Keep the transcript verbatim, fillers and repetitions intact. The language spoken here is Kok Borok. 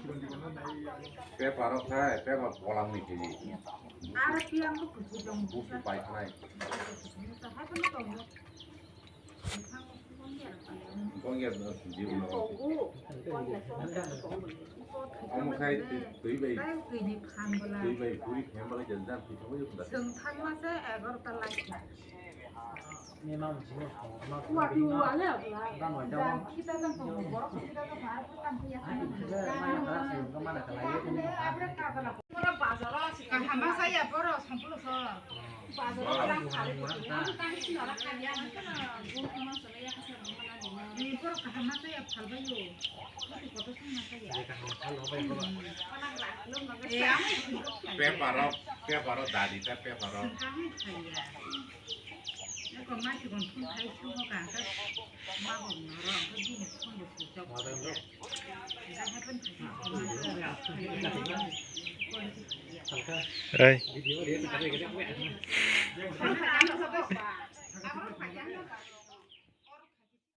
Paper rok khai, paper polang ni kini. Aro tiyang ko kuchuk dong. Buku pai khanai. Hai kono tongo. Bongya no siji ulo. Omo khai twi bai, twi bai puri khem bai jan jan twi thangwi unda. Chwng thangma se egarota lai. Kaham ma saya borok sampulu so. Paper rok, paper rok dadi ta paper rok. Ei.